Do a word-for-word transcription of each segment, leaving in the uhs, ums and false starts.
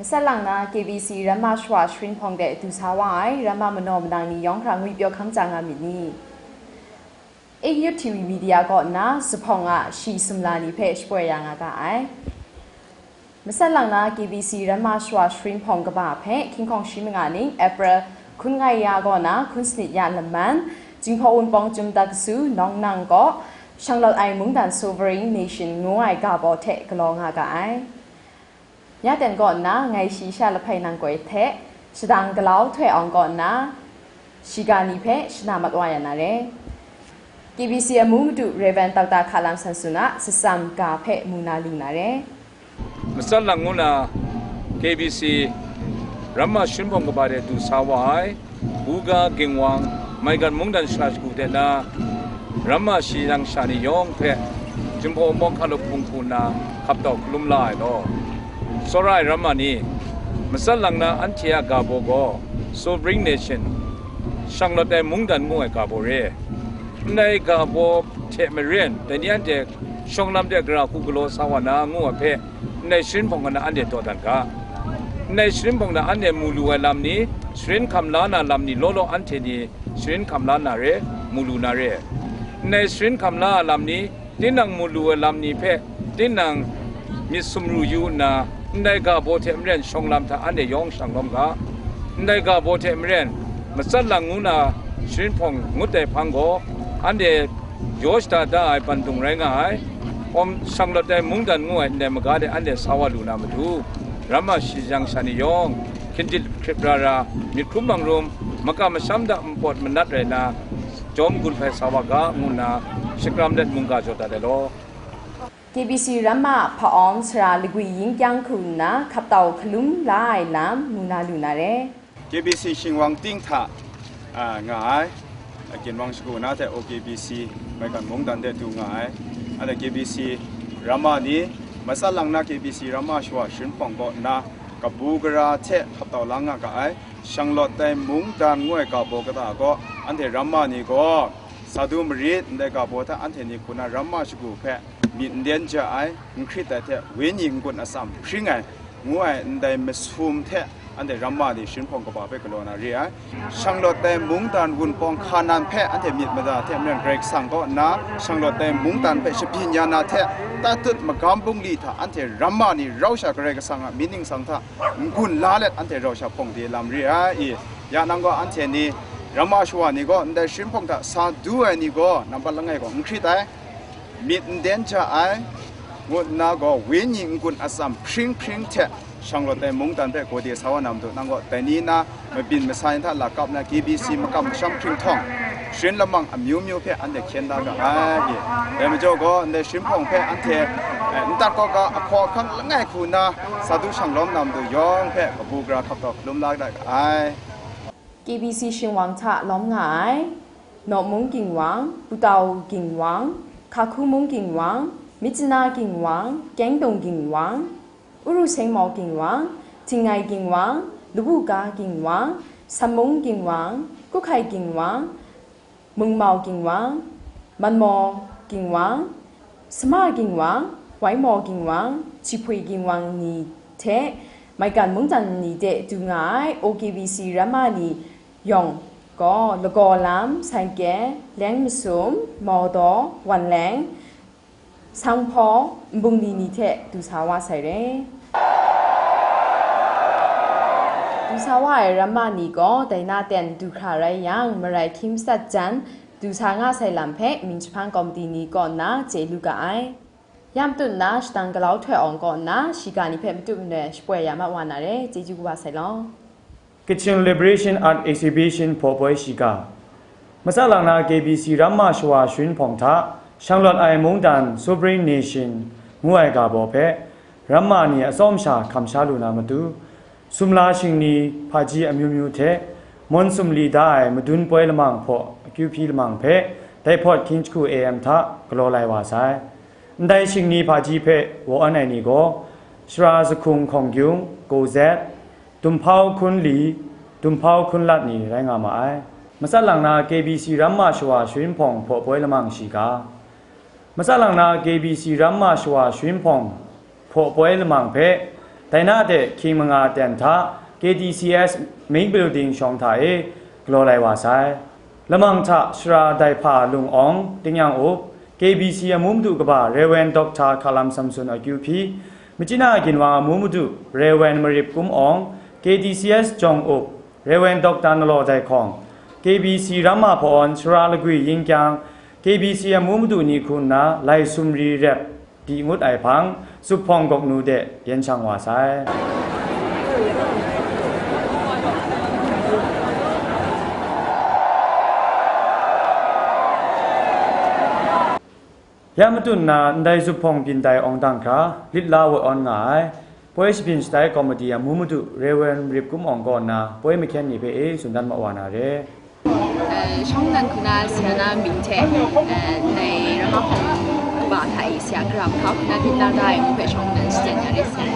Matsat lang na K B C Ramma Shawa Sharin Hpawng de du sa wa ai Ramma manaw manang ni yawng hkra ngwi pyaw hkang ja nga myit ni? A Youth T V Media kaw nna zuphpawng a shi sumla ni hpe shapoi ya nga ga ai. Matsat lang na K B C Ramma Shawa Sharin Hpawng kaba hpe hkying hkawng shi manga ning April hkun ngai ya kaw na hkun sanit ya laman, Jinghpaw Wunpawng Chyum Dakasu Nawng Nang kaw Shanglawt Ai Mungdan Sovereign Nation ngu ai ga baw hte galaw nga ga ai. Ya ten kaw nna ngai shi sha lahpai nang koi hte shadang galau htoi awng kaw nna, shiga ni hpe shana mat wa ya na re. K B C amu madu Rev. Doctor Hkalam Sansun a shatsam ga hpe mu na lu na re. Matsat lang ngu na K B C Ramma Sharin Hpawng kaba de du sa wa ai, Buga Ginwang, Maigan Mungdan Shara Shagu de na, Ramma shi yang sha ni yawng hpe, Jinghpaw Wunpawng Hkalup Hpung hku nna hkap tau hkalum la ai law, tsawra ai Ramma ni, matsat lang na anhte a ga baw gaw, Sovereign Nation, Shanglawt Ai Mungdan ngu ai ga baw re. Ndai ga baw hte maren, dai ni anhte shawng lam de gara hku galaw sa wa na ngu ai hpe, ndai Sharin Hpawng na anhte dawdan ga. Ndai Sharin Hpawng na anhte mu lu ai lam ni, sharin hkam la na lam ni law law anhte ni sharin hkam la na re, mu lu na re. Ndai sharin hkam la ai lam ni, tinang mu lu ai lam ni hpe tinang myit sumru yu nna, ndai ga baw hte maren shawng lam hta anhte yawng shang lawm ga. Ndai ga baw hte maren, matsat lang ngu na Sharin Hpawng ngut ai hpang gaw, anhte jaw shada da ai bandung rai nga ai. Hkawm Shanglawt Ai Mungdan ngu ai ndai maga de anhte sa wa lu na matu, Ramma shi yang sha ni yawng, hkinjit hkrit ra ra, myit hkrum bang rum, makam masham hta npawt manat rai na, jawm gun hpai sa wa ga, ngu nna shakram let mungga jaw dat ai law. K B C Ramma hpa-awng sara lagwi yin kyang hku nna hkap tau hkalum la ai lam mu na lu na re. K B C shingwang ting hta, a, nga ai, a, Ginwang Shagu na hte O K B C Maigan Mungdan de du nga ai, a, K B C Ramma ni, matsat lang na K B C Ramma Shawa Sharin Hpawng kaw nna, kabu gara hte hkap tau la nga ga ai, Shanglawt Ai Mungdan ngu ai ga baw kata gaw, anhte Ramma ni gaw, Sa du marit, ndai ga baw hta anhte ni hku na Ramma Shagu hpe myit n den ja ai, n hkrit ai hte Wenyi n-gun atsam hpring ai, ngu ai ndai masum hte anhte Ramma ni Sharin Hpawng kaba hpe galaw na re ai. Shanglawt Ai Mungdan Wunpawng Hkanan hpe anhte myit mada hte maren Karai Kasang kaw nna Shanglawt Ai Mungdan hpe shabyin ya na hte, tatut magam bungli hta anhte Ramma ni rau sha Karai Kasang a myit ningsang hta n-gun la let anhte rau sha hpawng de lam re ai i. Ya nang gaw anhte ni, Ramma Shawa ni gaw ndai Sharin Hpawng hta sa du ai ni gaw nampat langai gaw n hkrit ai, myit n den ja ai, ngu nna gaw Wenyi n-gun atsam hpring hpring hte Shanglawt Ai Mungdan hpe gaw de sa wa na matu, nang gaw dai ni na mabyin masa ni hta lakap na K B C makam masham hpring htawng, sharin lamang amyu myu hpe anhte hkyen da ga ai. Dai majaw gaw, ndai Sharin Hpawng hpe anhte, eh, ntat kaw ga ahkaw ahkang langai hku nna, sa du shang lawm na matu yawng hpe kabu gara hkap tau hkalum la ga ai. K B C shingwang hta lawm nga ai, Nawmung Ginwang, Putau Ginwang, Hkakhumung Ginwang, Myitkyina Ginwang, Kyengdung Ginwang, Uru Sengmau Ginwang, Htingngai Ginwang, Labuga Ginwang, Sammung Ginwang, Kuhkai Ginwang, Mungmau Ginwang, Manmaw Ginwang, Sama Ginwang, Waimaw Ginwang, Jihpui Ginwang ni hte maigan mungdan ni de du nga ai O K B C Ramma ni yawng gaw, lagaw lam, sanke, leng masum, mawdaw, wanleng, sanghpaw, nbungli ni hte du sa wa sai re. Du sa wa ai Ramma ni gaw dai na ten du hkra rai yang, marai hkying matsat jan du sa nga sai lam hpe mying jahpang komiti ni kaw nna chye lu ga ai. Ya matut nna shadang galau htoi awng kaw nna shiga ni hpe matut manoi shapoi ya mat wa na re, chyeju kaba sai law. Kachin Liberation Art Exhibition hpaw poi shiga. Matsat lang na K B C Ramma Shawa Sharin Hpawng hta Shanglawt Ai Mungdan Sovereign Nation ngu ai ga baw hpe Ramma ni atsawm sha hkam sha lu na matu, sumla shingni hpaji amyu myu hte, mawn sumli da ai madun poi lamang hpaw akyu hpyi lamang hpe, dai hpawt hkying jahku A M hta galaw lai wa sai. Ndai shingni hpaji hpe wa awn ai ni gaw, Shara Jahkung Hkawng Gyung, Go Zet, Dumhpau Hkun Li, Dumhpau Hkun Lat ni rai nga ma ai. Matsat lang na K B C Ramma Shawa Sharin Hpawng hpaw poi lamang shiga. Matsat lang na K B C Ramma Shawa Sharin Hpawng hpaw poi lamang hpe Dai na de hkying manga ten hta K T C S Main Building shawng hta e galaw lai wa sai. Lamang hta Sara Daihpa Lung Awng, Tingnyang Up, K B C amu madu kaba Rev. Doctor Hkalam Samson akyu hpyi, Machina Ginwang amu madu Rev. Marip Kum Awng, K T C S jawng up Rev. Doctor Nalaw Dai Hkawng, K B C Ramma Hpaw-awn Sara Lagwi Yingkyang, K B C amu madu ni hku nna lai sumri rep di ngut ai hpang, zuphpawng gawknu de yen shang wa sai. Ya matut nna ndai zuphpawng byin tai awng dang hkra, lit la woi awn nga ai, poi shabyin shatai komiti amu madu Rev. Rip Kum Awng kaw nna poi mahkyen ni hpe e tsun dan ma wa na re. Eh, shawng nnan hku na sara na mying hte, eh, ndai Ramma Hpaw-awn kaba hta e sara gara hpa hku na lit la da ai ngu hpe shawng nnan shaden na re sai.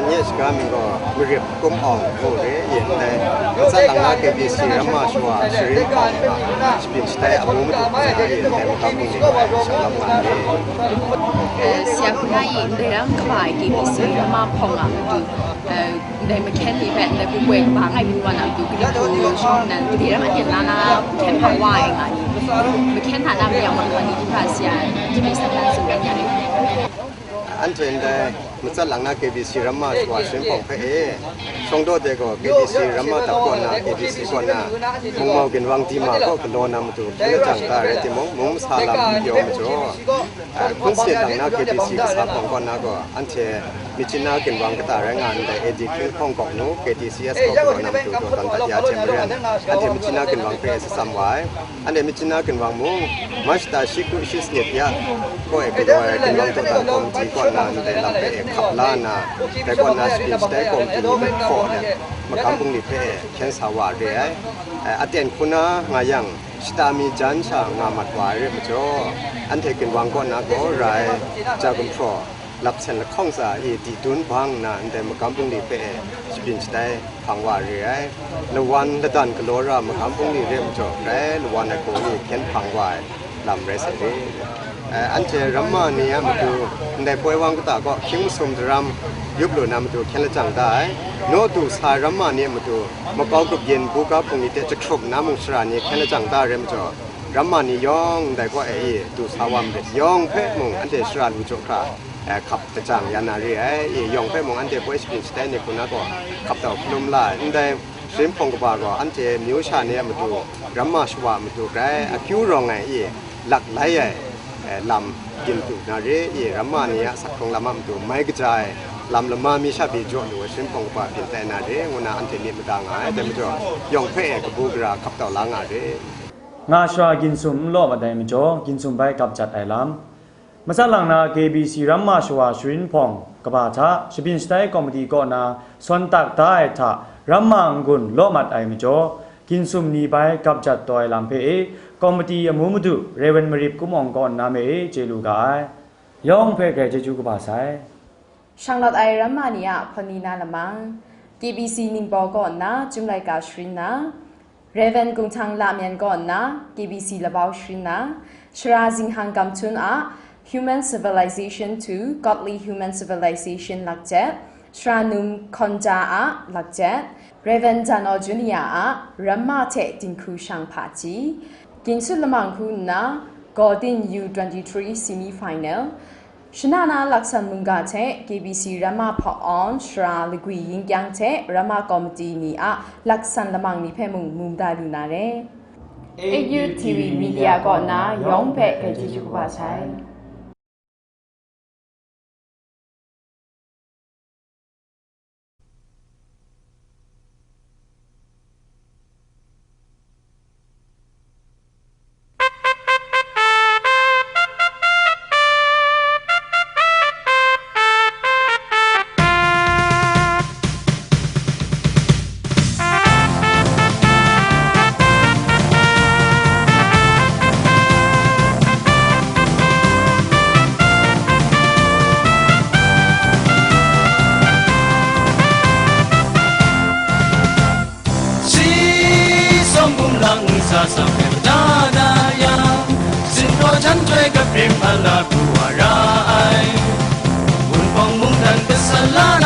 Nye shiga mying gaw Marip Kum Awng ngu re, yin dai, Matsat Lang Na K B C Ramma Shawa Sharin Hpawng a shabyin shatai amu madu hpang e yin dai makam bungli hpe shanglawm nga re. Eh, sara hku na yin dai ram kaba ai K B C Ramma Hpawng a matu, eh, ndai mahkyen ni hpe ndai pupoi kaba ngai mi wa na matu, kani hku shawng nnan, kade ram anhte na na hkyen hpang wa ai nga ni, mahkyen hta na mayang wa nga ni, hkra sara, jahpyi sat dan tsun dan ya re. Anhte ndai Matsat Lang Na K B C Ramma Shawa Sharin Hpawng hpe e, shawng daw de gaw K B C Ramma dap kaw nna, K B C kaw nna, mungmau ginwang dima kaw galaw na matu hkyen lajang da rai timung, mung masa lam n pyaw majaw, a, hkun sit lang na K B C kasa hpawng kaw na gaw, anhte Myitkyina ginwang kata rai nga ndai A D hkying hpawng gawk nu, K T C S kaw galaw na matu dawdan dat ya hte maren, anhte Myitkyina ginwang hpe e shatsam wa ai. Anhte Myitkyina ginwang mung, March da shi kru shi sanit ya kaw e galaw ai ginwang dawdan komiti kaw na ndai lam hpe e hkap la nna, dai kaw na shabyin shatai komiti ni hpe hkaw let, magam bungli hpe e hkyen sa wa re ai. E, aten hku na nga yang, shata mi jan sha nga mat wa ai rai majaw, anhte ginwang kaw na gaw ra ai ja gumhpraw, lap sen lahkawng tsa e di dun bang nna ndai magam bungli hpe e shabyin shatai hpang wa re ai. Lawan ladan galaw ra magam bungli re majaw, grai lawan ai hku e hkyen hpang wa ai lam rai sai re. Eh, anhte Ramma ni a matu ndai poi wang kata kaw hkying masum daram yup lu na matu hkyen lajang da ai. Naw du sa ai Ramma ni a matu makau grup yin buga hpung ni hte jahkrup nna mung shara ni hkyen lajang da ai rai majaw, Ramma ni yawng ndai kaw e i du sa wa marit, yawng hpe mung anhte shara lu jaw hkra, eh, hkap lajang ya na re ai. I yawng hpe mung anhte poi shabyin shatai ni hku na gaw hkap tau hkalum la ai. Ndai Sharin Hpawng kaba gaw anhte myu sha ni a matu, Ramma Shawa a matu grai akyu rawng ai i lak lai ai, eh, lam yin du na re i, Ramma ni a sak hkrung lam a matu mai kaja ai lam lama mi sha pyi jaw lu ai Sharin Hpawng kaba byin tai na re, ngu na anhte myit mada nga ai. Dai majaw, yawng hpe e kabu gara hkap tau la nga re. Nga shara ginsum n law mat ai majaw, ginsum bai gap jat ai lam. Matsat lang na K B C Ramma Shawa Sharin Hpawng kaba hta shabyin shatai komiti kaw na sawn tak da ai hta Ramma n-gun law mat ai majaw, ginsum ni bai gap jat taw ai lam hpe e, komiti amu madu Rev. Marip Kum Awng kaw nna me e chye lu ga ai. Yawng hpe grai chyeju kaba sai. Shanglawt ai Ramma ni a hpawn ni na lamang, K B C Ningbaw kaw nna Chyum laika sharin na, Rev. Kunghtang Lamyan kaw nna K B C Labau sharin na, Shara Zinghang Gamhtun a Human Civilization to Godly Human Civilization lakjet, Shara Num Hkawnja a lakjet, Rev. Janaw Junior a Ramma hte Dinghku Shang Hpaji, Ginshut Lamang hku nna Gawdin U twenty-three semi final, Shana na laksan mungga hte K B C Ramma Hpaw-awn Shara Lagwi Yingkyang hte Ramma Komiti ni a laksan lamang ni hpe mung mu mada lu na re. A U T V Media kaw na yawng hpe grai chyeju kaba sai. Singkawng jan htoi kapring ala pru wa ra ai. Wunpawng mungdan kasa la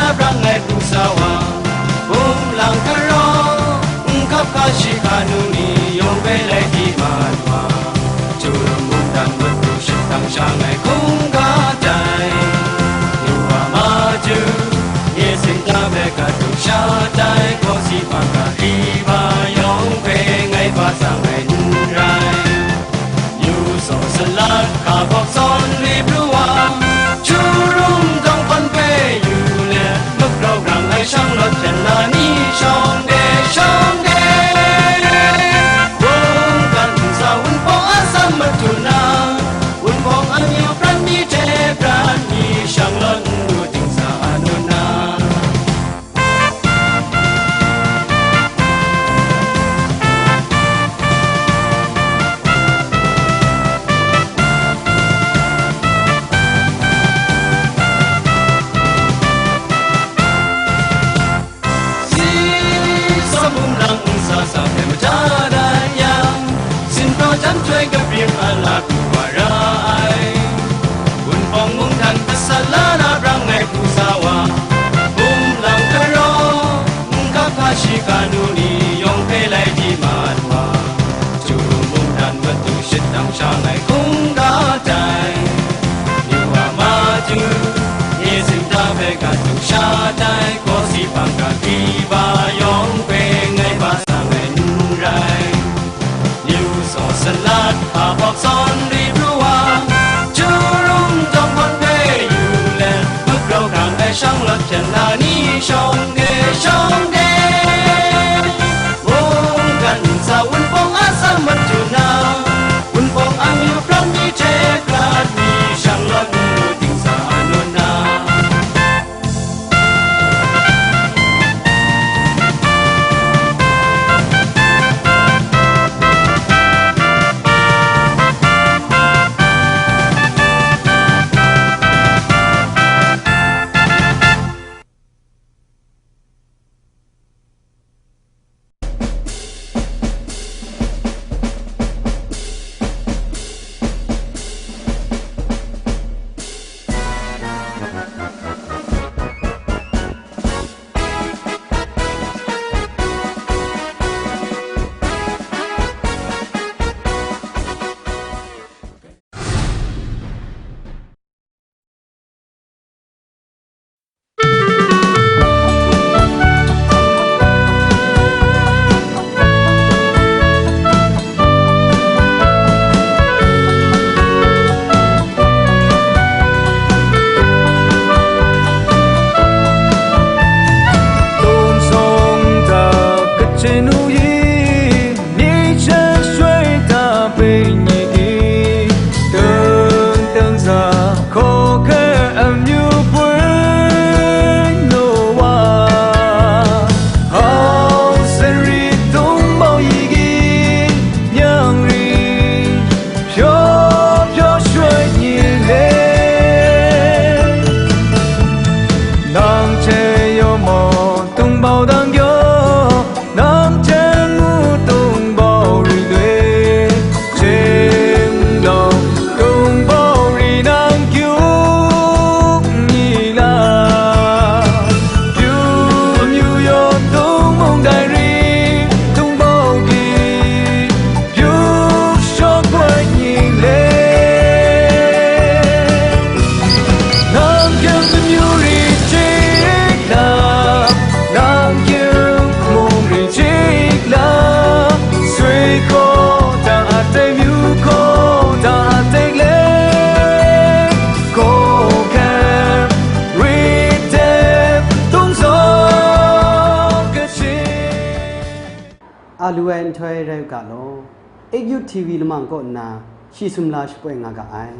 A lu ai nhtoi rai u ga law, Egg Youth T V lamang kaw nna shi sumla shapoi nga ga ai.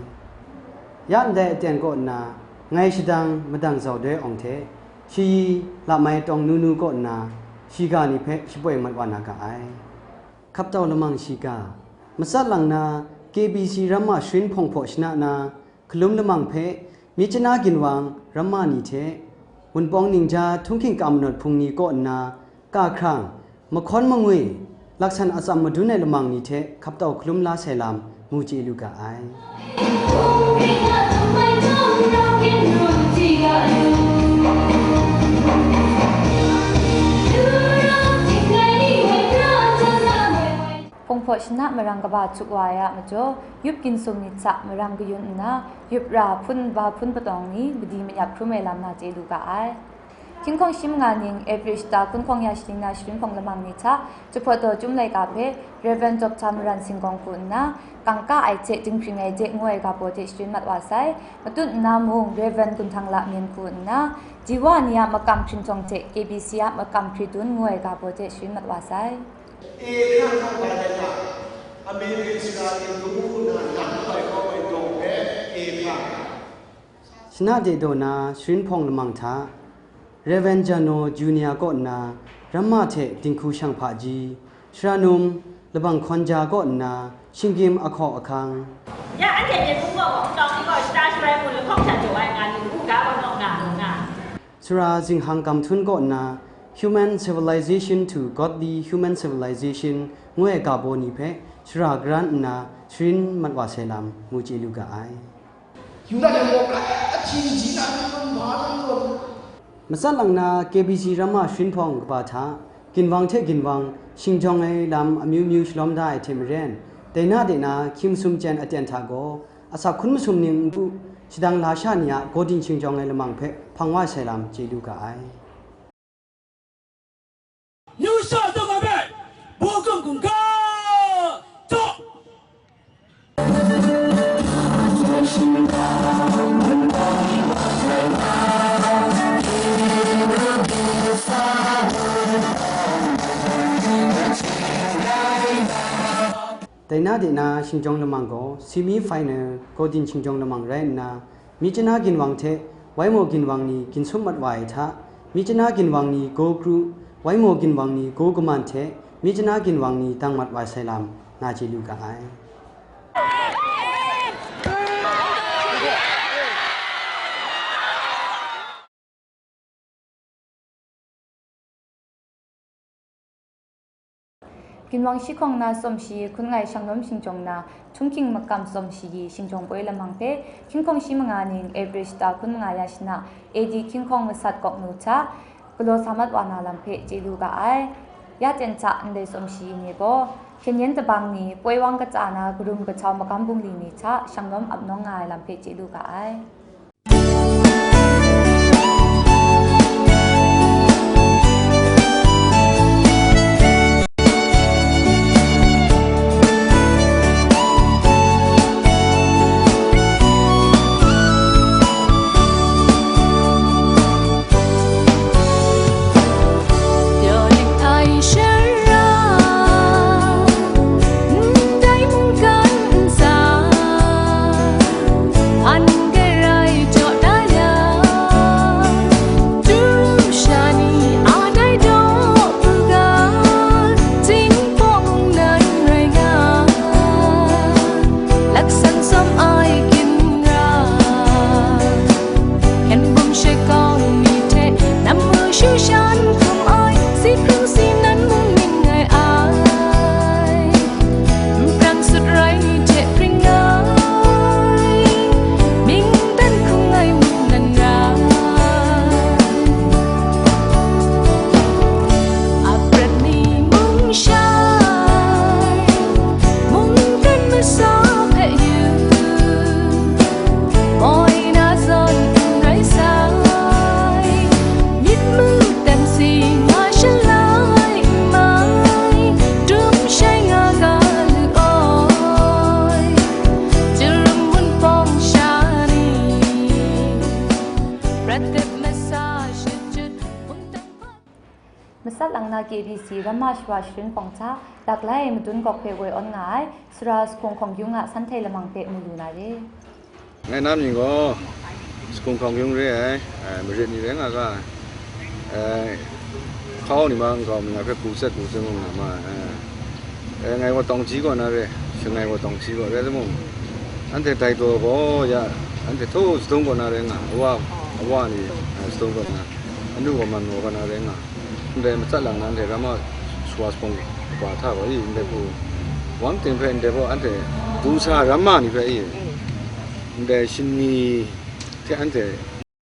Ya ndai aten kaw nna, ngai shadang madang zaudoi awng hte, shayi lamai tawng nu nu kaw nna, shiga ni hpe shapoi mat wa na ga ai. Hkaptau lamang shiga, matsat lang na K B C ramma sharin hpawng hpaw shana na, hkalum lamang hpe, myit chana ginwang ramma ni hte, Wunpawng ningja htunghking ka manawt hpung ni kaw nna, kahkrang, mahkawn mangwi, laksan atsam madun ai lamang ni hte hkaptau hkalum la sai lam, mu chye lu ga ai. Hpawng hpaw shana marang kaba chuk wa ai a majaw, yup ginsum myit hta marang kayun nna, yup ra hpun nba hpun patawng ni madi mayap hkrum ai lam na chye lu ga ai. Hkying hkawng shi manga ning April shata hkun hkawng ya shaning na sharin hpawng lamang ni hta, Jahpawt daw Chyum laika hpe Rev. Doctor Maran Singkawng hku nna, kangka ai hte dinghpring ai de ngu ai ga baw de sharin mat wa sai. Matut nna mung Rev. Gunhtanglak Myen hku nna, Jiwa ni a makam hpring htawng hte K B C a makam hpri dun ngu ai ga baw de sharin mat wa sai. E hkra hkra bai ai hta, American sara ginlung hku na nang bai kau ai dawng hpe e hkra. Shana de daw na sharin hpawng lamang hta, Rev. Jano Junior kaw nna, ramma hte dinghku shang hpaji, Shara num, labang hkawn ja kaw nna, shinggyim ahkaw ahkang. Ya anhte myit hpung gaw, tawng ni gaw shata sharai mu lahkawng hta jaw ai nga lu u ga, gaw nawng nga, nawng nga. Sara zinghang gam htum kaw nna, Human Civilization to Godly Human Civilization ngu ai ga baw ni hpe shara garan nna sharin mat wa sai lam, mu chye lu ga ai. Yuda lam gaw, ahti ji na n-, n-, n-, n-, Matsat lang na K B C ramma sharin hpawng kaba hta, ginwang hte ginwang, shingjawng ai lam amyu myu shalawm da ai hte maren, dai na de na hkying masum chyen aten hta gaw, asak hkun masum ning n-, shadang lasha ni a gaw din shingjawng ai lamang hpe hpang wa sai lam chye lu ga ai. New Shot Dawng Ai Bai, Bawkam Kungka, Tok! Dai na de na shingjawng lamang gaw semi final gaw din shingjawng lamang rai nna, Myitkyina ginwang hte Waimo ginwang ni ginsup mat wa ai hta, Myitkyina ginwang ni gaw kru, Waimo ginwang ni gaw kaman hte Myitkyina ginwang ni dang mat wa sai lam, na chye lu ga ai. Ginwang shi hkawng na tsawm shi hkun ngai shanglawm shingjawng na, Htunghking makam tsawm shi shingjawng poi lamang hpe, hkying hkawng shi manga ning April shata hkun manga ya shana, A D hkying hkawng masat kawk nu hta, galaw sa mat wa na lam hpe chye lu ga ai. Ya ten hta ndai tsawm shi ni gaw, hkyen yen tabang ni, poi wang katsa na karum kahtaw magam bungli ni hta shanglawm ap nawng nga ai lam hpe chye lu ga ai. Si Ramma Shawa Sharin Pawng hta, daklai madun gawk hpe woi awn nga ai, Sara Sakung Hkawng Yung a Sanhte Lamang hpe mu lu na re. Ngai na mying gaw, Sakung Hkawng Yung re ai, eh, marit ni rai nga ga, eh, hkau ni ma nkau mi nga hpe pru tsat pru tsat ngu nga ma ai, eh, eh, ngai gaw Tawng Ji kaw na re, shangai gaw Tawng Ji kaw rai timung, anhte dai taw gaw ya, anhte htaw Sadung kaw na rai nga, awa, awa ni, eh, Sadung kaw na, anu gaw Man Maw kaw na rai nga, ndai matsat lang na ndai Ramma Shawa Sakung wa hta gaw i, ndai hku, wang ting hpe ndai gaw anhte du sa Ramma ni hpe i, ndai shani hte anhte